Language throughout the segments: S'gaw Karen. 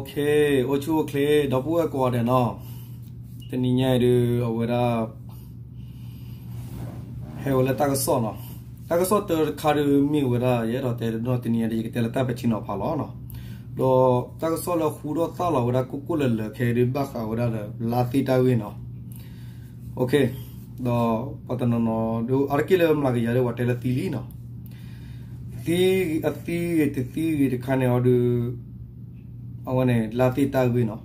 Okay, အိၣ်ဆူၣ်အိၣ်ချ့ ဒီပုၢ်ဝဲၢ်ကိးဂၤဒဲးနီၤ, တနံၤညါအံၤဒုး အဝဲဒၣ် ဟဲဝဲလၢတၢ်ကစီၣ်နီၤ, တၢ်ကစီၣ်တၢတခါဒုးမ့ၢ်ဝဲဒၣ် ယအဲၣ်ဒိးတဲဒ်တနံၤညါဒုး ယကတဲလၢတၢ်ပဲာ်ထံနီၤဖးလီၤနီၤ, ဒီးတၢ်ကစီၣ်လၢဃူထီၣ်သၣ်လီၤဝဲဒၣ်ကိၢ်ကိၢ်လၢၤလၢၤခဲအံၤဒုး ဘၣ်ဃးဝဲဒၣ်ဒီး လါသ့ၣ်တၢ်ဂ့ၢ်နီၤ. Okay, ဒီးပှၤတနီၤနီၤဒုး အါတက့ၢ်လၢမျးကယၤဒုး ပှၤတဲလၢသံလံနီၤ, သံ အသံဂ့ၤတသံဂ့ၤတခါန့ၣ်အီၤဒုး အဝဲန့ၣ် လါသ့ၣ်တၢ်ဂ့ၢ်နီၤ.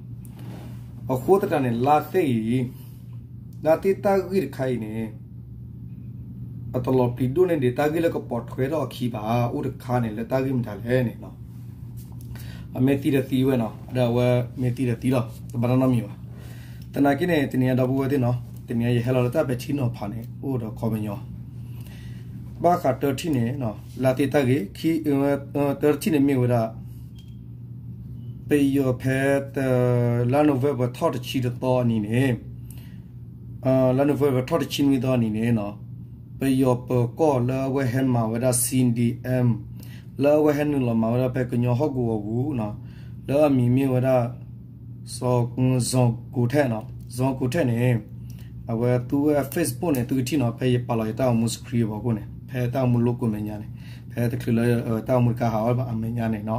အဃိသတးန့ၣ် လါသ့ၣ်အံၤ လါသ့ၣ်တၢ်ဂ့ၢ်တခါအံၤန့ၣ် အတလီၤပျံၤဒိၣ်န့ၢ်ဒံး တၢ်ဂ့ၢ်လၢကပိာ်ထွဲထီၣ်အခံဘၣ်. အိၣ်တခါန့ၣ် လၢတၢ်ဂ့ၢ်မတၤလဲၣ်န့ၣ်နီၤ, အမ့ၢ်သံဒီးသံဝဲနီၤ, ဒီးအဝဲမ့ၢ်သံဒီးသံလီၤ, တဘၣ်နီတမံၤဘၣ်. သနာ်က့န့ၣ် တနံၤညါဒီပုၢ်ဝဲၢ်သ့ၣ်နီၤ, တနံၤညါယဟဲလီၤလၢတၢ်ပဲာ်ထံနီၤဖးန့ၣ် အိၣ်ဒီးခီပညီ ဘၣ်ဃးတၢထံၣ်န့ၣ် လါသ့ၣ်တၢ်ဂ့ၢ်, တၢထံၣ်န့ၣ်မ့ၢ်ဝဲဒၣ် ပယီၤဖဲ လါ November ထီၣ်တဆံတသီအနံၤန့ၣ်, လါ November ထီၣ်တဆံနွံသီအနံၤန့ၣ်နီၤ, ပယီၤပၢၤကီၢ်လၢအဝဲဟဲမၤဝဲဒၣ် C D M, လၢအဝဲဟဲနုာ်လီၤမၤဝဲဒၣ်ဖဲကညီဟီၣ်ကဝီၤပူၤနီၤ, လၢအမံၤမ့ၢ်ဝဲဒၣ် စီၤကိထၣ်နီၤ, စီၤကိထၣ်န့ၣ် အဝဲသူဝဲ Facebook န့ၣ် သုကထံၣ်နီၤ, ဖဲယပာ်လီၤယတၢ်အိၣ်မူ screen အဖီခိၣ်န့ၣ်, ဖဲတၢ်အိၣ်မူ logo အမဲာ်ညါန့ၣ်, ဖဲတချုးလၢတၢ်အိၣ်မူတခါဟးအီၤဘၣ်အမဲာ်ညါန့ၣ်နီၤ,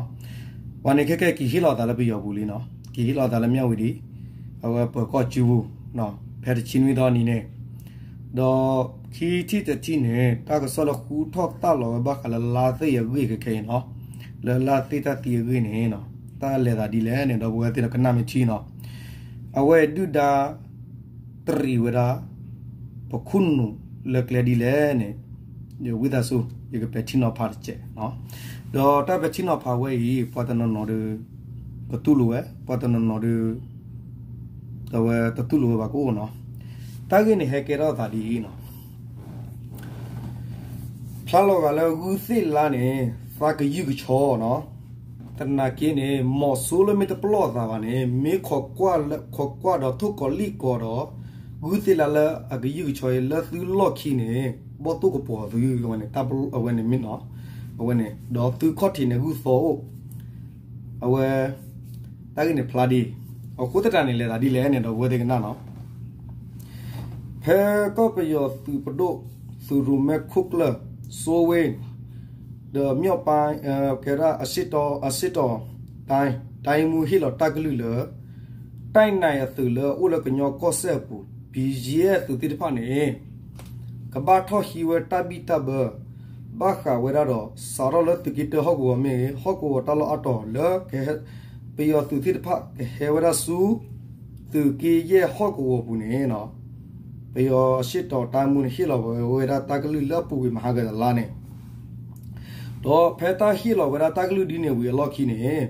ပှၤန့ၣ်ခဲကဲ က့ၤဟ့ၣ်လီၤသးလၢပယီၤပူၤလံနီၤ, က့ၤဟ့ၣ်လီၤသးလၢမၠၣ်ဝတံၤ, အဝဲပၢၤကီၢ်စုပူၤ, ဖဲတဆံနွံသီနံၤန့ၣ်, ဒီးခံထံၣ်တထံၣ်န့ၣ် တၢ်ကစီၣ်လၢဃူထီၣ်သၣ်လီၤဝဲဘၣ်ဃးလၢလါသ့ၣ်အဂ့ၢ်ခဲခဲအံၤနီၤ, လၢလါသ့ၣ်တၢ်သံအဂ့ၢ်န့ၣ်နီၤ, တၢ်လဲၤသးဒ်လဲၣ်န့ၣ် ဒီပုၢ်ဝဲၢ်သ့ၣ်ဒီးကနၣ်မ့ၢ်ထံနီၤ, အဝဲဒုၣ်ဒါ တရံးဝဲဒၣ် ပခိၣ်နူာ်လၢကျဲဒ်လဲၣ်န့ၣ်, ယဝံသးစူၤ ယကပဲာ်ထံနီၤဖးတစဲး, ဒီးတၢ်ပဲာ်ထံနီၤဖးဝဲအံၤ ပှၤတနီၤနီၤဒီး ကတူၢ်လိာ်ဝဲ, ပှၤတနီၤနီၤဒီး အဝဲတတူၢ်လိာ်ဝဲဘၣ်ကအိၣ်နီၤ, တၢ်ဂ့ၢ်န့ၣ်ဟဲကဲထီၣ်သးဒ်အံၤနီၤ, ဖျါလီၤဂာ်လၢဂုၢ်သ့ၣ်လါန့ၣ် သးကယုၢ်ကဆီနီၤ, သနာ်က့န့ၣ် မီၤစိလၢမ့ၢ်တပလီၢ်အသးဘၣ်န့ၣ် မ့ၢ်ခိးကွၢ်ဒီးထိၣ်ကီးလံၣ်ကီးဒီး ဂုၢ်သ့ၣ်လါလၢအကယုၢ်ကဆီအံၤ လၢသုလီၢ်ခံန့ၣ် ဘီၣ်သိၣ်ကပီၤသု, အဝဲန့ၣ်မ့ၢ်နီၤ, အဝဲန့ၣ် ဒီးသုခီၣ်ထံးန့ၣ်ဂုၢ်သီအိၣ်, အဝဲ တၢ်ဂ့ၢ်န့ၣ်ဖျါဒ်အံၤ, အဃိသတးန့ၣ် လဲၤသးဒ်လဲၣ်န့ၣ် ဒီပုၢ်ဝဲၢ်သ့ၣ်ကနၣ်နီၤ, ဖဲကီၢ်ပယီၤသုးပဒိၣ် သုးရိၣ်မဲခိၣ်ကျၢၢ် စိဝ့ၢ် ဒီးမၠီၣ်ပၢ် ကဲဒၣ်အစ့ၣ်တီၣ် တိုင်းမှူး ဟ့ၣ်လီၤတၢ်ကလုၢ်လၢ တၢ်နၢၤအသုးလၢအအိၣ်လၢကညီကီၢ်စဲၣ်အပူၤ BGF သုးသ့ၣ်တဖၣ်န့ၣ် ကဘၣ်ထီၣ်ဟံးဝဲတၢ်ဘံၣ်တၢ်ဘၢ ဘၣ်ဃးဝဲဒၣ်ဒီး စးထီၣ်လၢသုးက့တၢဟီၣ်ကဝီၤမ့ၢ်ဂ့ၤ ဟီၣ်ကဝီၤတၢ်လီၢ်အါတီၤလၢ ပယီၤသုးသ့ၣ်တဖၣ်ကဟဲဝဲဒၣ်ဆူ သုးက့ယဲၢ်ဟီၣ်ကဝီၤပူၤန့ၣ် ပယီၤအစ့ၣ်တီၣ် တိုင်းမှူး န့ၣ် ဟ့ၣ်လီၤဝဲဒၣ်တၢ်ကလုၢ်လၢအပူၤကွံာ်မဟါကတလါန့ၣ် ဒီးဖဲတၢ်ဟ့ၣ်လီၤဝဲဒၣ်တၢ်ကလုၢ်ဒ်န့ၣ်ဝံၤအလီၢ်ခံန့ၣ်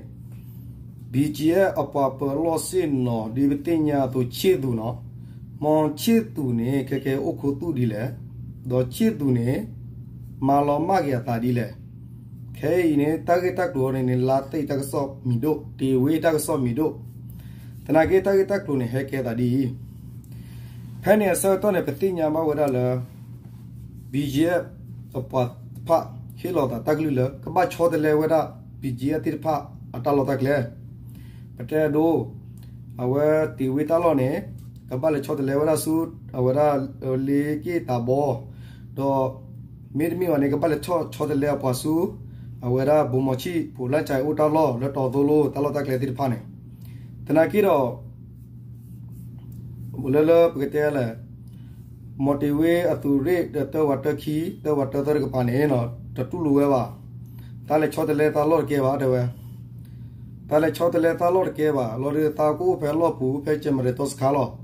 BGF အပှၤပၢၤအလီၢ်ဆ့ၣ်နီၤ ဒ်ပသ့ၣ်ညါအသိး ဆ့ၣ်သူးနီၤ, မ်ဆ့ၣ်သူးန့ၣ် ခဲကဲအိၣ်ခူသူၣ်ဒ်လဲၣ်, ဒီးဆ့ၣ်သူးန့ၣ် မၤလီၤမၢ်က့ၤအသးဒ်လဲၣ်. ခဲအံၤန့ၣ် တၢ်ဂ့ၢ်တၢ်ကျိၤန့ၣ်န့ၣ် လါသ့ၣ်တၢ်ကစီၣ်မံၤဒိၣ်, တ့ၢ်ဝ့ၢ်တၢ်ကစီၣ်မံၤဒိၣ်, သနာ်က့တၢ်ဂ့ၢ်တၢ်ကျိၤန့ၣ် ဟဲကဲသးဒ်အံၤ ဖဲန့ၣ်အဆၢကတီၢ်န့ၣ် ပသ့ၣ်ညါဘၣ်ဝဲဒၣ်လၢ BGF အပှၤတဖၣ် ဟ့ၣ်လီၤသးတၢ်ကလုၢ်လၢ ကဘၣ်ဆီတလဲဝဲဒၣ် BGF သ့ၣ်တဖၣ်အတၢ်လီၢ်တၢ်ကျဲ, ပတဲဒိ အဝဲတ့ၢ်ဝ့ၢ်တၢ်လီၢ်န့ၣ် ကဘၣ်လဲၤဆီတလဲဝဲဒၣ်ဆူ အဝဲဒၣ် လ့က့ၣ်တၢ်ဘီ, ဒီး မ့တမ့ၢ်ဘၣ်န့ၣ် ကဘၣ်လဲၤဆီတလဲအပှၤဆူ အဝဲဒၣ်ဘိမီၤဆံၣ် ဖိလၢကၠဲးအိၣ်တၢ်လီၢ် လၢတီသိလိ တၢ်လီၢ်တၢ်ကျဲသ့ၣ်တဖၣ်န့ၣ်, သနာ်က့ဒီး လၢလၢပကတဲလဲၣ်, မီၤတ့ၢ်ဝ့ၢ်အသုးရ့ၣ်ဒီးတၢဝးတၢခံ တၢဝးတၢသၢတကပၤန့ၣ် တတူၢ်လိာ်ဝဲဘၣ်, တၢ်လဲၤဆီတလဲတၢ်လီၢ်တကဲဘၣ်တဲဝဲ, တၢ်လဲၤဆီတလဲတၢ်လီၢ်တကဲဘၣ် လီၤဒုးသးကအိၣ်ဖဲအလီၢ်ပူၤ ဖဲကၠဲးမရ့းတီစခါလီၤ.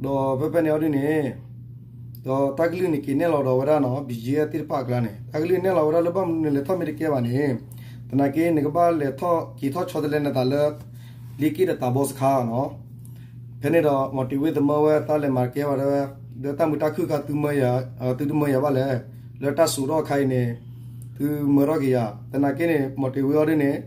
ဒီးဖဲဖဲန့ၣ်အီၤဒ်န့ၣ် ဒီးတၢ်ကလုၢ်န့ၣ်က့ၤနဲၣ်လီၤဒီးဝဲဒၣ်နီၤ BGF သ့ၣ်တဖၣ်အကျါန့ၣ် တၢ်ကလုၢ်နဲၣ်လီၤဝဲဒၣ်လၢဘၣ်မနုၤလဲၤထီၣ်မ့ၢ်တကဲဘၣ်န့ၣ်, သနာ်က့န့ၣ်ကဘၣ်လဲၤထီၣ်က့ၤထီၣ်ဆီတလဲနသးလၢ လ့က့ၣ်ဒီးတၢ်ဘီစခါနီၤ. ဖဲန့ၣ်ဒီး မီၤတ့ၢ်ဝ့ၢ်သမၢဝဲ တၢ်လဲၤမၤတကဲဘၣ်တဲဝဲ, ဒီးတၢ်မုာ်တၢ်ခုၣ်ခါ သုတမၢယၤဘၣ်လဲၣ်, လၢတၢ်စိာ်ထီၣ်အခါအံၤန့ၣ် သုမၢထီၣ်က့ၤယၤ, သနာ်က့န့ၣ် မီၤတ့ၢ်ဝ့ၢ်အီၤဒ်န့ၣ်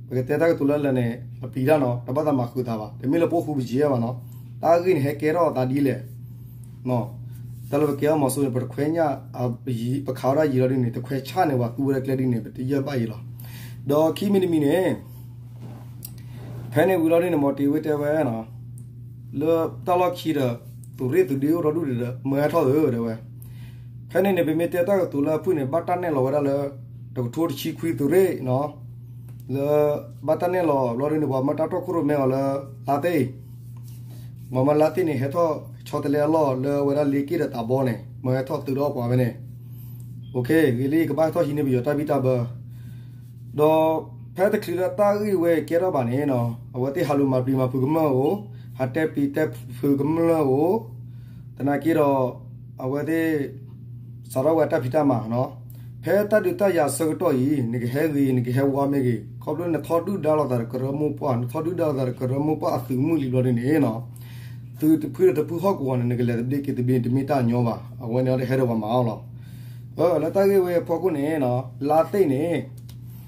ပကတဲတၢ်ကတိၤလၢလၢာ်န့ၣ် အပျံၤတၢ်နီၤ တဘၣ်သးမၤဃုာ်သးဘၣ် တမ့ၢ်လၢပအိၣ်ဃူပယံၤဘၣ်နီၤ, တၢ်ဂ့ၢ်န့ၣ်ဟဲကဲထီၣ်အသးဒ်လဲၣ် တၢ်လၢပကဲထီၣ်မီၤစိန့ၣ် ပတခွဲညၣ် ပခးဝဲဒၣ်ယံၤလီၤဒ်န့ၣ် တခွဲဆၣ်န့ၣ် ပှၤသူဝဲဒၣ်ကျဲဒ်န့ၣ် ပတယၢၢ်ဘၣ်ယံၤလီၤ. ဒီးခံမံၤတမံၤန့ၣ် ဖဲန့ၣ်ဝံၤလီၤဒ်န့ၣ် မီၤတ့ၤဝ့တဲဝဲနီၤ, လၢတၢ်လီၢ်ခံဒီး သုးရ့ၣ်သုးဒ့အိၣ်ဒီဒူၣ်ဒီး မၢဟဲထီၣ်သုးတဲဝဲ. ဖဲန့ၣ်န့ၣ် ပမ့ၢ်တဲတၢ်ကတိၤလၢအဖုၣ်န့ၣ် ဘၣ်တၢ်နဲၣ်လီၤဝဲဒၣ်လၢ တကထိတဆံခွံသုးရ့ၣ်နီၤ, လၢ ဘၣ်တၢ်နဲၣ်လီၤဘျီဒ်န့ၣ် ပှၤမၢတၢ်တီခိၣ်ရိၣ်မဲအီၤလၢ လါသ့ၣ် ပှၤမၢလါသ့ၣ်န့ၣ် ဟဲထီၣ်ဆီတလဲအလီၢ်လၢအဝဲဒၣ်လ့က့ၣ်ဒီးတးဘီန့ၣ် မၢဟဲထီၣ်သုးဒီးပှၤဝဲန့ၣ်, ဂ့ၤလံ ကဘၣ်ဟဲထီၣ်ဟံးန့ၢ်ပယီၤတၢ်ဘံၣ်တၢ်ဘၢ ဒီးဖဲတချုးလၢတၢ်ဂ့ၢ်ဝဲကဲထီၣ်ဘၣ်န့ၣ်နီၤ, အဝဲသ့ၣ်ဟးလူၤမၤပျံၤမၤဖုးကမျၢၢ်အိၣ်, ဟးတဲပျံၤတဲဖုးကမျၢၢ်အိၣ်, သနာ်က့ဒီး အဝဲသ့ၣ် စးထီၣ်ဝဲတၢ်ဖံးတၢ်မၤနီၤ, ဖဲတၢ်ဒုးတၢ်ယၤအဆၢကတီၢ်အံၤ နကဟဲဂ့ၤ နကဟဲဝါမ့ၢ်ဂ့ၤ ခီဖျိနထီဒုၣ်ဒါလိာ်သးဒီးကရၢမိၢ်ပှၢ် နထီဒုၣ်ဒါလိာ်သးဒီးကရၢမိၢ်ပှၢ်အသုးမုၢ်လံဘျီဒ်န့ၣ်နီၤ, သုးတဖုဒီးတဖုဟီၣ်ကဝီၤန့ၣ် နကလဲၤသဘျ့က့ၤသဘျ့ တမ့ၢ်တၢ်ညီဘၣ်. အဝဲန့ၣ်အီၤတဟဲဒီးပှၤမၤအီၤလီၤ. လၢတၢ်ဂ့ၢ်ဝဲအဖီခိၣ်န့ၣ်နီၤ, လါသ့ၣ်န့ၣ်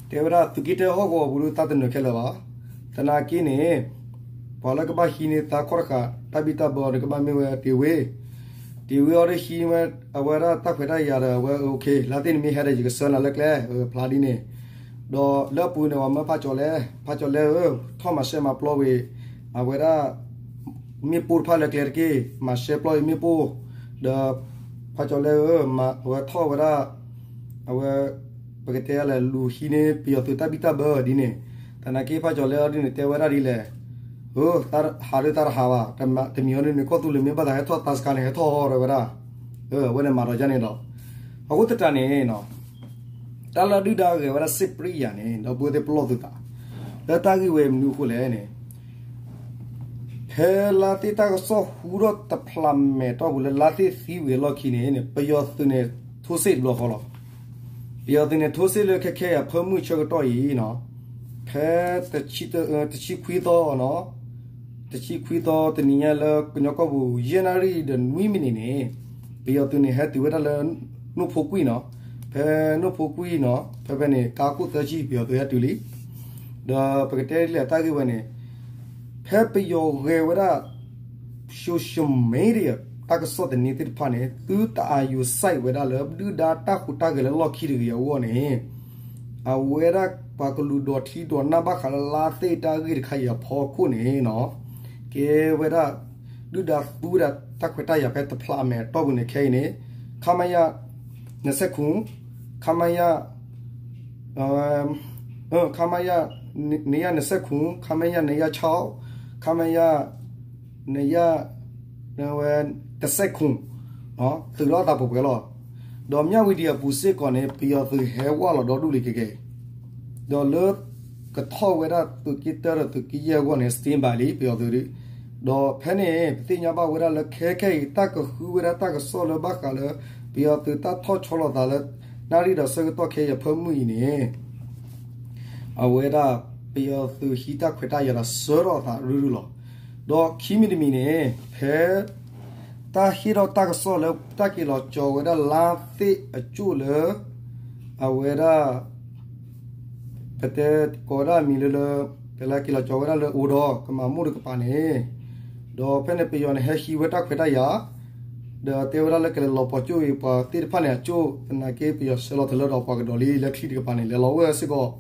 တဲဝဲဒၣ်သုးက့ၢ်တဲဟီၣ်ကဝီၤပူၤဒုးသးတနၢၤခဲလၢာ်ဘၣ်. သနာ်က့န့ၣ် ပှၤလၢကဘၣ်ဟံးန့ၢ်သးခီၣ်တဃာ် တၢ်ဘံၣ်တၢ်ဘၢအီၤန့ၣ် ကဘၣ်မ့ၢ်ဝဲတ့ၢ်ဝ့, တ့ၢ်ဝ့အီၤဒီးဟံးဝဲ အဝဲဒၣ်တၢ်ခွဲးတၢ်ယာ်ဒီး အဝဲ လါသ့ၣ်န့ၣ်မ့ၢ်ဟဲဒီး ယကဆှၢနၤလၢကျဲ ဖျါဒ်န့ၣ်, ဒီးလၢအပူၤန့ၣ် ပှၤမၢဖးကၠီၤလဲ, ဖးကၠီၤလဲဧၢ, ထီၣ်မၤရှဲမၤပျီဝံၤ အဝဲဒၣ် မ့ၣ်ပိၢ်တဖၣ်လၢကျဲတက့ၢ်, မၤရှဲပျီဝံၤမ့ၣ်ပိၢ်, ဒီး ဖးကၠီၤလဲဧၢ, အဝဲထီၣ်ဝဲဒၣ် အဝဲ ပကတဲလဲၣ် လူၤဟံးန့ၢ်ပယီၤသုးတၢ်ဘံၣ်တၢ်ဘၢဒ်န့ၣ်, သနာ်က့ဖးကၠီၤလဲအီၤဒ်န့ၣ် တဲဝဲဒၣ်ဒ်လဲၣ်, ဧၢ, ဟးဒုးသးတဟးဘၣ်, တမံၤအီၤဒ်န့ၣ် ကီၢ်သူလ့ၤမ့ၢ်ဘၣ်သးဟဲထီၣ်သးစခါန့ၣ် ဟဲထီၣ်အီၤဝဲဒၣ်, အဝဲန့ၣ်မၤဒီးယါန့ၣ်ဒီး, အဃိသတးန့ၣ် တၢ်လၢဒုၣ်ဒါဂဲၤဝဲဒၣ်စ့ၣ်ပြံယၤန့ၣ် ဒီပုၢ်ဝဲၢ်သ့ၣ်ပလီၢ်သုသး, လၢတၢ်ဂ့ၢ်ဝဲမနုၤအဃိလဲၣ်န့ၣ် ဖဲလါသ့ၣ်တၢ်ကစီၣ်ဟူထီၣ်တဖျးမဲာ်တီၢ်ပူၤလၢလါသ့ၣ်သံဝံၤအလီၢ်ခံန့ၣ် ပယီၤသုးန့ၣ် ထိစ့ၣ်တဘျီဃီလီၤ. ပယီၤသုးန့ၣ် ထိစ့ၣ်လၢခဲခဲအံၤအဖၢမုၢ်ဆၢကတီၢ်အံၤနီၤ, ဖဲ တဆံခွံသီနီၤ, တဆံခွံသီတနံၤညါလၢကညီကီၢ်ပူၤ ယဲၢ်နၣ်ရံၣ်ဒီးနွံမံးနံးန့ၣ် ပယီၤသုးန့ၣ် ဟဲတုၤဝဲဒၣ်လၢ နိၣ်ဖိကွံာ်နီၤ, ဖဲနိၣ်ဖိကွံာ်နီၤ ဖဲဖဲန့ၣ် ကါခိၣ်သၢဆံ ပယီၤသုးဟဲတုၤလံ. ဒီးပကတဲဒ်လဲၣ်တၢ်ဂ့ၢ်ဝဲန့ၣ် ဖဲပယီၤဂဲၤဝဲဒၣ် social media တၢ်ကစီၣ်သန့သ့ၣ်တဖၣ်န့ၣ် သုတအာရုံစိုက်ဝဲဒၣ်လၢဒုၣ်ဒါတၢ်ဟူးတၢ်ဂဲၤလၢလီၢ်ခံတဂ့ၤအဂီၢ်န့ၣ် အဝဲဒၣ်ပှၤကလုာ်ဒိးထံဒိးနၢ်ဘၣ်ဃးလၢလါသ့ၣ်တၢ်ဂ့ၢ်တခါအံၤအဖီခိၣ်န့ၣ်နီၤ, ကဲဝဲဒၣ် ဒုၣ်ဒါသူဝဲဒၣ်တၢ်ခွဲးတၢ်ယာ်ဖဲတဖျးမဲာ်တီၢ်ပူၤန့ၣ်ခဲအံၤန့ၣ် ခမရ နှစ်ဆယ့်ခုနှစ်, ခမရ ခမရ နှစ်ရာနှစ်ဆယ့်ခုနှစ်, ခမရ နှစ်ရာခြောက်, ခမရ နှစ်ရာ တစ်ဆယ့်ခုနှစ် သုးလီၤသးပှဲၤပှဲၤလီၤ. ဒီးမၠၣ်ဝံၤဒံးအပူၤစ့ၢ်ကီးန့ၣ် ပယီၤသုးဟဲဝဲလီၤဒီဒူၣ်လံကကဲအံၤ, ဒီးလၢ ကထီၣ်ဝဲဒၣ်သုးက့တၢဒီးသုးက့ယဲၢ်အဂီၢ်န့ၣ် standby လံ ပယီၤသုးဒုး, ဒီးဖဲန့ၣ် ပသ့ၣ်ညါဘၣ်ဝဲဒၣ်လၢခဲခဲအံၤ တၢ်ကဃုဝဲဒၣ်တၢ်ကစီၣ်လၢဘၣ်ဃးလၢ ပယီၤသုးတၢ်ထီၣ်ဆီလီၤသးလၢ နၣ်ရံၣ်ဒီးဆၢကတီၢ်ခဲအံၤအဖၢမုၢ်အံၤန့ၣ် အဝဲဒၣ် ပယီၤသုးဟံးတၢ်ခွဲးတၢ်ယာ်ဒီးဆှၢထီၣ်အသးရုၢ်ရုၢ်လီၤ. ဒီးခံမံၤတမံၤန့ၣ် ဖဲ တၢ်ဟ့ၣ်ထီၣ်တၢ်ကစီၣ်လၢတၢ်က့ၤလီၤကၠီၤဝဲဒၣ်လါသ့ၣ်အကၠိၣ်လၢ အဝဲဒၣ် ပတဲကိးဝဲဒၣ်အမံၤလၢလၢ ပလဲၤက့ၤလီၤကၠီၤဝဲဒၣ်လၢအိၣ်ဒီးကမၤမိၢ်တကပၤန့ၣ်, ဒီးဖဲန့ၣ်ပယီၤန့ၣ်ဟဲဟံးဝဲတၢ်ခွဲးတၢ်ယာ် ဒီးတဲဝဲဒၣ်လၢကလဲၤလီၤပီၤကၠိၣ်အံၤ ပှၤသ့ၣ်တဖၣ်န့ၣ်အကၠိၣ် သနာ်က့ပယီၤဆှၢလီၤတလၢဒီးပှၤကဒီးလံ လၢချံတကပၤန့ၣ် လဲၤလီၤဝဲစ့ၢ်ကီး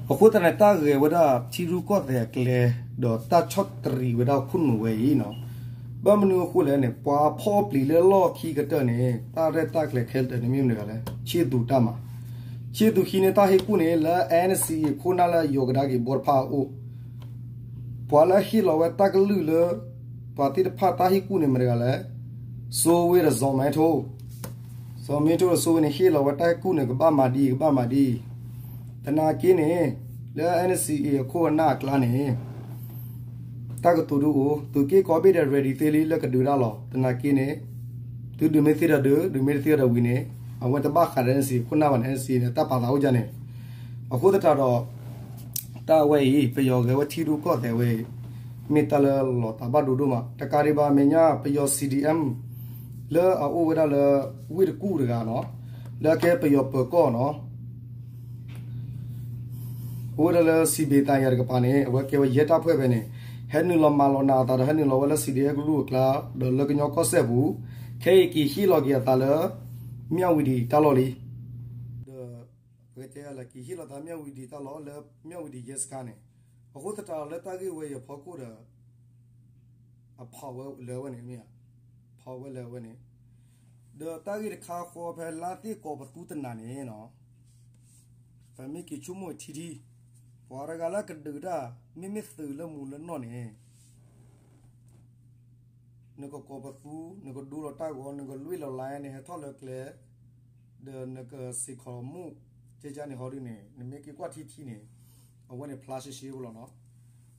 အဃိသတးန့ၣ် တၢ်ဂဲၤဝဲဒၣ်ထံရူၢ်ကီၢ်သဲးအကျဲ ဒီးတၢ်ဆီၣ်တရံးဝဲဒၣ်ခိၣ်နူာ်ဝဲအံၤနီၤ, ဘၣ်မနုၤအဃိလဲၣ်န့ၣ် ပှၤဖီၣ်ပျံၤလၢလီၢ်ခံကတၢၢ်န့ၣ် တၢ်ရဲၣ်တၢ်ကျဲၤခဲလၢာ်န့ၣ်မ့ၢ်မတၤတဂၤလဲၣ်, ချစ်သူ တၢ်မၤ, ချစ်သူ ဟံးန့ၢ်တၢ်ဟ့ၣ်ကူၣ်န့ၣ် လၢ NCA ခိၣ်နၢ်လၢအယိၤကဒါက့ၤဘီတဖၣ်အအိၣ် ပှၤလၢဟ့ၣ်လီၤဝဲတၢ်ကလုၢ်လၢ ပှၤသ့ၣ်တဖၣ်တၢ်ဟ့ၣ်ကူၣ်န့ၣ်မတၤတဂၤလဲၣ်, စိဝ့ဒီးစီၤမ့ထိ, စီၤမ့ထိဒီးစိဝ့န့ၣ် ဟ့ၣ်လီၤဝဲတၢ်ဟ့ၣ်ကူၣ်န့ၣ် ကဘၣ်မၤဒ်အံၤ ကဘၣ်မၤဒ်အံၤ, သနာ်က့န့ၣ် လၢ NCA အခိၣ်အနၢ်အကျါန့ၣ် တၢ်ကတိၤဒုးအိၣ် သုးက့ကိးဘ့ၣ်ဒီး ready သ့လံလၢကဒုးတၢ်လီၤ. သနာ်က့န့ၣ် သုဒုးမ့ၢ်သ့ဒီးဒုး ဒုးမ့ၢ်တသ့ဒီးဝံၤန့ၣ် အဝဲတဘၣ်ဃးဒီး NCA ခိၣ်နၢ်ဘၣ်န့ၣ် NCA န့ၣ် တၢ်ပာ်သးအိၣ်ဒ်န့ၣ်, အဃိသတးဒီး တၢ်အဝဲအံၤ ပယီၤဂဲၤဝဲထံရူၢ်ကီၢ်သဲးဝဲအံၤ မ့ၢ်တၢ်လၢလီၤသးဘၣ်ဒိဒိၣ်မး တကးဒံးဘၣ် မဲာ်ညါပယီၤ CDM လၢအအိၣ်ဝဲဒၣ်လၢ ဝ့ၢ်တကူၣ်တဂၤနီၤ, လၢအကဲပယီၤပၢၤကီၢ်နီၤ အိၣ်ဝဲဒၣ်လၢ စံးဘ့းသးယၤတကပၤန့ၣ် အဝဲကဲဝဲယဲၢ်တၢ်ဖှဲၣ်ဖဲန့ၣ် ဟဲနုာ်လီၤမၤလီၤနးအသးဒီး ဟဲနုာ်လီၤဝဲလၢ CDF ကရူၢ်အကျါ ဒီးလၢကညီကီၢ်စဲၣ်ပူၤ ခဲအံၤက့ၤဟ့ၣ်လီၤက့ၤအသးလၢ မၠၣ်ဝံၤဒံးတၢ်လီၢ်လံ ဒီး ပကတဲလၢက့ၤဟ့ၣ်လီၤသးမၠၣ်ဝံၤဒံးတၢ်လီၢ်လၢ မၠၣ်ဝံၤဒံးယဲၢ်စခါန့ၣ် အဃိသတးဒီးလၢတၢ်ဂ့ၢ်ဝဲအံၤအဖီခိၣ်ဒီး အဖီၣ်ဝဲလၢအဝဲန့ၣ်မ့ၢ်ဧါ, ဖီၣ်ဝဲလၢအဝဲန့ၣ်, ဒီးတၢ်ဂ့ၢ်တခါဃီဖဲလါသ့ၣ်ကိးပသူတနၤန့ၣ်နီၤ, ပမ့ၢ်က့ၤဆိကမိၣ်ထံထံ, ပှၤတဂၤလၢကဒုးတၢ် မ့မ့ၢ်သုးလၢမူလၢနီၢ်န့ၣ် နကကိးပသူ, နကဒိလီၤတၢ်ဂီၤ, နကလွံၢ်လီၤလါန့ၣ် ဟဲထီၣ်လၢကျဲ, ဒီးနကစ့ၢ်ကီးမူ ကကန့ၣ်ဟီဒုန့ၣ် နမ့ၢ်က့ၤကွၢ်ထံထံန့ၣ်, အဝဲန့ၣ်ဖျါရှဲရှဲဖိလီၤနီၤ.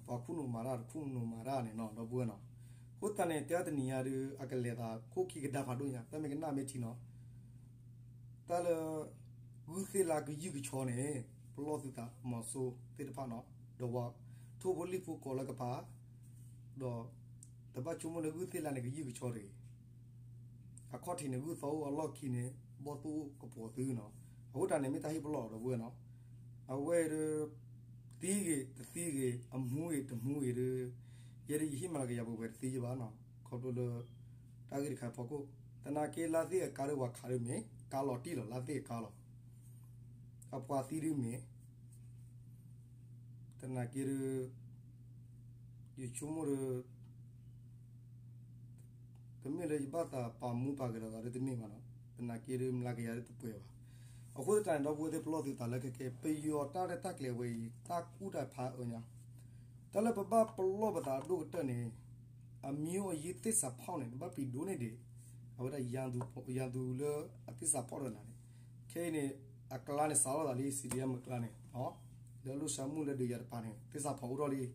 ပှၤခိၣ်နူာ်မၤတၢ် တခိၣ်နူာ်မၤတၢ်န့ၣ်နီၤ ဒီပုၢ်ဝဲၢ်နီၤ. အဃိသတးန့ၣ် တဲအီၤတနံၤညါဒုး အကလဲၤသးခိၣ်ခံကဒါဖးဒိၣ်ညါ တၢ်မ့ၢ်ကနၣ်မ့ၢ်ထံနီၤ. တၢ်လၢ ဂုၢ်သ့ၣ်လါကယုၢ်ကဆီန့ၣ် ပလီၢ်သုသးမီၤစိသ့ၣ်တဖၣ်နီၤ, ဒီးပှၤထိၣ်ဖိလံၣ်ဖိကိးလၢကပၤ, ဒီး တဘၣ်ဆိကမိၣ်လၢဂုၢ်သ့ၣ်လါန့ၣ်ကယုၢ်ကဆီတဂ့ၤ. အခီၣ်ထံးန့ၣ်ဂုၢ်သီအိၣ် အလီၢ်ခံန့ၣ် ဘီၣ်သိၣ်အိၣ်ကပီၤသုနီၤ. အဃိတၢ်န့ၣ်မ့ၢ်တၢ်ဟ့ၣ်ပလီၢ်ဒီပုၢ်ဝဲၢ်နီၤ. အဝဲဒုး သံဂ့ၤ တသံဂ့ၤ အမူဂ့ၤ တမူဂ့ၤဒုး ယဲဒုးယဟ့ၣ်မၤကယၤပှဲၤပှဲၤတသ့ယဘၣ်နီၤ. ခီဖျိလၢ တၢ်ဂ့ၢ်တခါအဖီခိၣ် သနာ်က့လါသ့ၣ်အကါဒုးပှၤခးဒုးမ့ၢ် ကါလီၤတံၢ်လီၤ လါသ့ၣ်အကါလီၤ. အပှၤသံဒုးမ့ၢ် သနာ်က့ဒုး ယဆိကမိၣ်ဒုး တမ့ၢ်လၢယဘၣ်သးပာ်မူပာ်ဂဲၤဒီးသးဒုးတမ့ၢ်ဘၣ်နီၤ. သနာ်က့ဒုးမျးကယၤဒုးတပှဲၤဘၣ်. အဃိသတးန့ၣ် ဒီပုၢ်ဝဲၢ်သ့ၣ်ပလီၢ်သုသးလၢခဲကဲ ပယီၤတၢ်ရဲၣ်တၢ်ကျဲၤဝဲအံၤ တၢ်ကူၣ်တၢ်ဖးအၢညါ တၢ်လၢပဘၣ်ပလီၢ်ပသးအဒိၣ်ကတၢၢ်န့ၣ် အမျိုးအရေးသစ္စာဖောက်န့ၣ် နဘၣ်ပျံၤဒိၣ်န့ၢ်ဒံး အဝဲဒၣ် ရန်သူလၢအသစ္စာဖောက်ဒီးနၤန့ၣ် ခဲအံၤန့ၣ် အကျါန့ၣ် စးထီၣ်သးလံ စံးဒံးယါမုၢ်ကျါန့ၣ် လၢလိၣ်စှၤမုၢ်လၢဒုးယၤတပၤန့ၣ် သစ္စာဖောက်အိၣ်ထီၣ်လံ.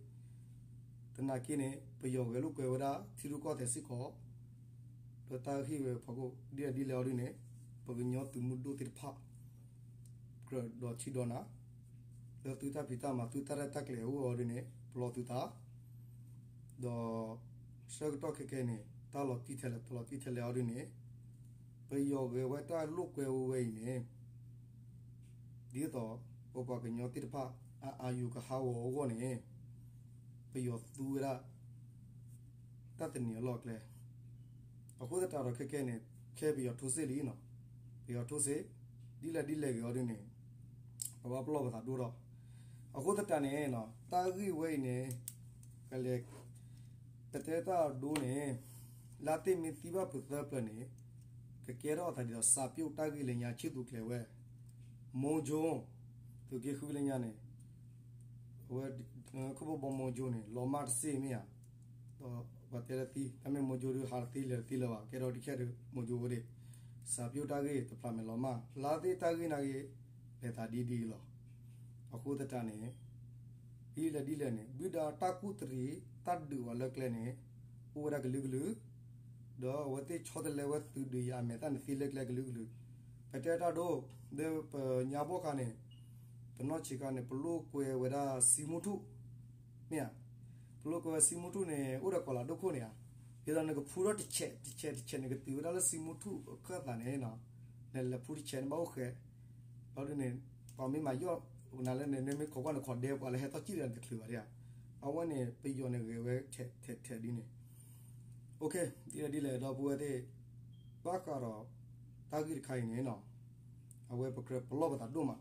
သနာ်က့န့ၣ် ပယီၤဂဲၤလိာ်ကွဲဝဲဒၣ် ထံရူၢ်ကီၢ်သဲးစ့ၢ်ကီး လၢတၢ်ဟ့ၣ်ဝဲဖီခိၣ် ဒ်လဲၣ်ဒ်လဲၣ်အီၤဒုန့ၣ် ပကညီသုးမုၢ်ဒိၣ်သ့ၣ်တဖၣ် ကြၢးဒီးထံဒီးနၤ လၢသုတၢ်ဖံးတၢ်မၤ သုတၢ်ရဲၣ်တၢ်ကျဲၤအိၣ်အီၤဒုန့ၣ် ပလီၢ်သုသး ဒီး ဆၢကတီၢ်ခဲကဲန့ၣ် တၢ်လီၤတံၢ်ထဲလဲၣ် တၢ်လီၤတံၢ်ထဲလဲၣ်အီၤဒုန့ၣ် ပယီၤဂဲၤဝဲတၢ်လိာ်ကွဲဝဲအံၤန့ၣ် ဒ်သိး ပပှၤကညီသ့ၣ်တဖၣ် အအါယူၤကဟးဂီၤအဂီၢ်န့ၣ် ပယီၤသူဝဲဒၣ် တၢ်သန့ၤအလီၢ်အကျဲ အဃိသတးဒီးခဲကဲန့ၣ် ခဲပယီၤထိစ့ၣ်လံနီၤ ပယီၤထိစ့ၣ် ဒ်လဲၣ်ဒ်လဲၣ်ဂ့ၤအီၤဒုန့ၣ် ပဘၣ်ပလီၢ်ပသးဒိၣ်ထီၣ် အဃိသတးန့ၣ် တၢ်ဂ့ၢ်ဝဲအံၤန့ၣ် ကလဲၤ ပတဲတၢ်အဒိန့ၣ် လါသ့ၣ်မ့ၢ်သံဘၣ်ပူၤသၢပျၢၤန့ၣ် ကကဲထီၣ်အသးဒ်သိး စာပြုတ် တၢ်ဂ့ၢ်လၢညါ ဆံၣ်သူးကျဲၤဝဲ မူကၠိ သုးက့ဃုလၢညါန့ၣ် အဝဲ ခိၣ်ဘီမူကၠိန့ၣ် လီၤမၢ်တစ့ၢ်မ့ၢ်ဧါ ဒီးပှၤတဲလၢသံ တၢ်မ့ၢ်မူကၠိဒုး ဟးတသ့လဲၤတသ့လၢၤဘၣ် ကဲထီၣ်တခဲဒုး မူကၠိဝဲဒၣ် စာပြုတ် တၢ်ဂ့ၢ်တဖျးမဲာ်လီၤမၢ် လါသ့ၣ်တၢ်ဂ့ၢ်နာ်က့ လဲၤသးဒ်ဒ်အံၤလီၤ အဃိသတးန့ၣ် ဒ်လဲၣ်ဒ်လဲၣ်န့ၣ် ဘုဒၣ်တၢ်ကူၣ်တရံး တၢ်ဒုးဝဲလၢကျဲန့ၣ် အိၣ်ဝဲဒၣ်ကလုာ်ကလုာ် ဒီးအဝဲသ့ၣ်ဆီတလဲဝဲသုးဒုးယၤအမဲာ်သၣ်န့ၣ်သ့လၢကျဲကလုာ်ကလုာ် ပတဲတၢ်ဒိ လၢပညါဘီၣ်ခါန့ၣ် ပနီၢ်ဆံးခါန့ၣ် ပလိာ်ကွဲဝဲဒၣ်စံမူထူၣ် မ့ၢ်ဧါ ပလိာ်ကွဲဝဲစံမူထူၣ်န့ၣ် အိၣ်ဒီးကီးလးဒိၣ်ခိၣ်န့ၣ်ဧါ ဒ်သိးနကဖူထီၣ်တဆဲး တဆဲး တဆဲး နကတုၤဝဲဒၣ်လၢစံမူထူၣ်အခၢၣ်သးန့ၣ် နလဲၤဖူတဆဲးန့ၣ်ဘၣ်အိၣ်ဃဲ လီၤဒုန့ၣ် ပှၤမ့ၢ်မၤယီၣ်နၤလၢန့ၣ် နမ့ၢ်ခိးကွၢ်နခိးဒဲပှၤလၢဟဲထီၣ်စံၣ်လၢန့ၣ် တချုးဘၣ်ဒ်ဧါ အဝဲန့ၣ် ပယီၤန့ၣ်ဂဲၤဝဲထဲးထဲးဒ်န့ၣ် ဒ်လဲၣ်ဒ်လဲၣ်ဒီပုၢ်ဝဲၢ်သ့ၣ် ဘၣ်ဃးဒီး တၢ်ဂ့ၢ်တခါအံၤန့ၣ် အဝဲပကြၢးပလီၢ်ပသးဒိၣ်မး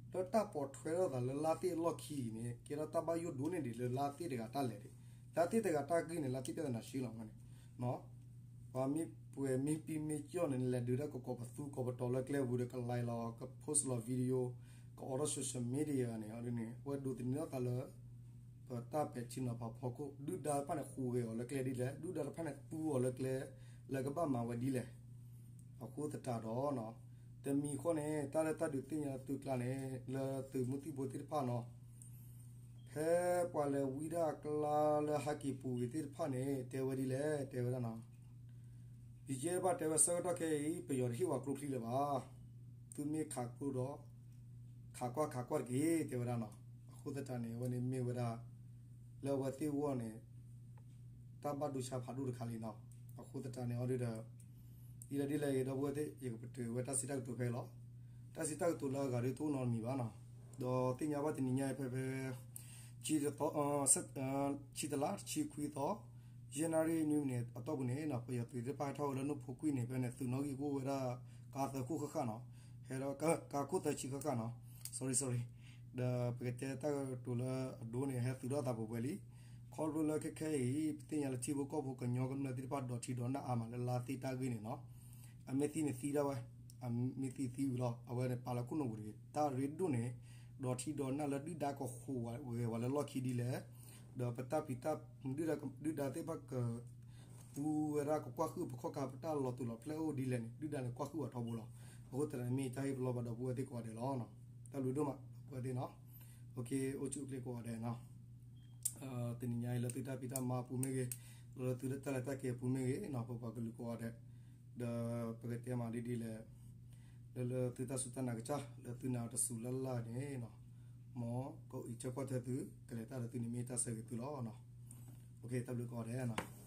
လၢတၢ်ပိာ်ထွဲထီၣ်သးလၢလါသ့ၣ်အလီၢ်ခံအံၤန့ၣ် ကဲထီၣ်တၢ်ဘၣ်ယိၣ်ဒိၣ်န့ၢ်ဒံးလၢလါသ့ၣ်တဂၤတၢ်လဲၤဒံး လါသ့ၣ်တဂၤတၢ်ဂ့ၢ်န့ၣ် လါသ့ၣ်ပြဿနာရှင်းလီၤဝဲန့ၣ် ပှၤမ့ၢ်ပှဲၤမ့ၢ်ပံမ့ၢ်ကၠီၣ်န့ၣ် နလဲၤဒုးတၢ်ကကိးပသူကိးပတီၤလၢကျဲပူၤဒီး က live လီၤ က post လီၤ video ကအိးထီၣ် social media န့ၣ် အီၤဒ်န့ၣ် အဝဲဒိးသန့ၤထီၣ်သးလၢ ပတၢ်ပဲာ်ထံနီၤဖးဖီခိၣ် ဒုၣ်ဒါတဖၣ်န့ၣ် ဟူးဂဲၤအီၤလၢကျဲဒ်လဲၣ် ဒုၣ်ဒါတဖၣ်န့ၣ် သူအီၤလၢကျဲ လၢကဘၣ်မၤဝဲဒ်လဲၣ် အဃိသတးဒီး တမံၤဃီန့ၣ် တၢ်လၢတၢ်ဒုးသ့ၣ်ညါသုကျါန့ၣ် လၢသုးမုၢ်သံၣ်ဘိသ့ၣ်တဖၣ်နီၤ ဖဲပှၤလဲၤဝံဒၣ်အကျါလၢဟဲက့ၤပူၤဂ့ၤသ့ၣ်တဖၣ်န့ၣ် တဲဝဲဒ်လဲၣ် တဲဝဲဒၣ်နီၤ ယကဲဘၣ်တဲဝဲဆၢကတီၢ်ခဲအံၤ ပယီၤတဟ့ၣ်ဝဲကျိချံလၢၤဘၣ်. သုမ့ၢ်ခးကျိဒီး ခးကွၢ်ခးကွၢ်တက့ၢ် တဲဝဲဒၣ်နီၤ. အဃိသတးန့ၣ် အဝဲန့ၣ်မ့ၢ်ဝဲဒၣ် လၢအဝဲသ့ၣ်အဂီၢ်န့ၣ် တၢ်ဘၣ်ဒိဆါဖးဒိၣ်တခါလံနီၤ. အဃိသတးန့ၣ် အီၤဒုဒီး ဒ်လဲၣ်ဒ်လဲၣ်ဂ့ၤ ဒီပုၢ်ဝဲၢ်သ့ၣ် ယကပတုာ်ဝဲတၢ်စံးတၢ်ကတိၤဖဲအံၤလီၤ. တၢ်စံးတၢ်ကတိၤလၢအဂၤဒုတအိၣ်နီတမံၤဘၣ်နီၤ. ဒီးသ့ၣ်ညါဘၣ်တနံၤညါအံၤဖဲဖဲ ဆံတသီ ဆံတလါ တဆံခွံသီ ယဲၢ်နၣ်ရံၣ်နွံမံးနံးအတီၢ်ပူၤန့ၣ် ပယီၤသုးသ့ၣ်တဖၣ်ဟဲထီၣ်ဝဲလၢနိၣ်ဖိကွံာ်န့ၣ် ဖဲန့ၣ် သုးနီၣ်ဂံၢ်ကအိၣ်ဝဲဒၣ် ကါသၢခိၣ်ဃၣ်ဃၣ်နီၤ. ဟဲဒီးကါခိၣ်သၢဆံဃၣ်ဃၣ်နီၤ. sorry sorry ဒီးပကတဲတၢ်ကတိၤလၢအဒိန့ၣ် ဟဲသုးထီၣ်သးပှဲၤပှဲၤလံ. ခီဖျိလၢခဲခဲအံၤ ပသ့ၣ်ညါလၢထံဖိကီၢ်ဖိကညီကမျၢၢ်သ့ၣ်တဖၣ်ဒီးထံဒီးနၢ်အါမးလၢလါသ့ၣ်တၢ်ဂ့ၢ်န့ၣ်နီၤ, အမ့ၢ်သံန့ၣ်သံဒၣ်ဝဲ, အမ့ၢ်သံသံဝံၤလီၤ အဝဲန့ၣ်ပာ်လီၤခိၣ်နူာ်ပူၤတဂ့ၤ. တၢ်ရ့ဒိၣ်န့ၣ် ဒီးထံဒီးနၢ်လၢဒုၣ်ဒါကဟူးဂဲၤဝဲလၢလီၢ်ခံဒ်လဲၣ်, ဒီးပတၢ်ဖံးတၢ် ဒုၣ်ဒါသ့ၣ်တဖၣ်က သူဝဲဒၣ်ကကွၢ်ဃုာ်ပခီၣ်ခါ ပတၢ်လီၤတူာ်လီၤဖျဲးအိၣ်ဒ်လဲၣ်န့ၣ် ဒုၣ်ဒါန့ၣ်ကွၢ်ဃုာ်ဝဲထီဘိလီၤ. အဃိသတးန့ၣ်မ့ၢ်တၢ်ဟ့ၣ်ပလီၢ်ဘၣ်ဒီပုၢ်ဝဲၢ်သ့ၣ်ကိးဂၤဒဲးလီၤ. တၢ်ဘျုးဒိၣ်မး ဒီပုၢ်ဝဲၢ်သ့ၣ်နီၤ, အိၣ်ဆူၣ်အိၣ်ချ့ကိးဂၤဒဲးနီၤ. တနံၤညါအံၤလၢသုတၢ်ဖံးတၢ်မၤအပူၤမ့ၢ်ဂ့ၤ, လၢသုတၢ်လဲၤတၢ်က့ၤအပူၤမ့ၢ်ဂ့ၤနီၤ, ပပှၤကလုာ်ကိးဂၤဒဲး, ဒီးပကတဲမးဒ်ဒ်လဲၣ်, လၢလၢသုတၢ်စူၢ်တၢ်နာ်ကစၢ် လၢသုနာ်တစူၤလၢ်လၢ်န့ၣ်နီၤ, မ်ကအံးကၠီကွၢ်ထွဲသု ကလဲၤတၢ်ဒီးသုန့ၣ်မ့ၢ်တၢ်ဆၢဂ့ၤသုလီၤ. တၢ်ဘျုးကိးဂၤဒဲးနီၤ.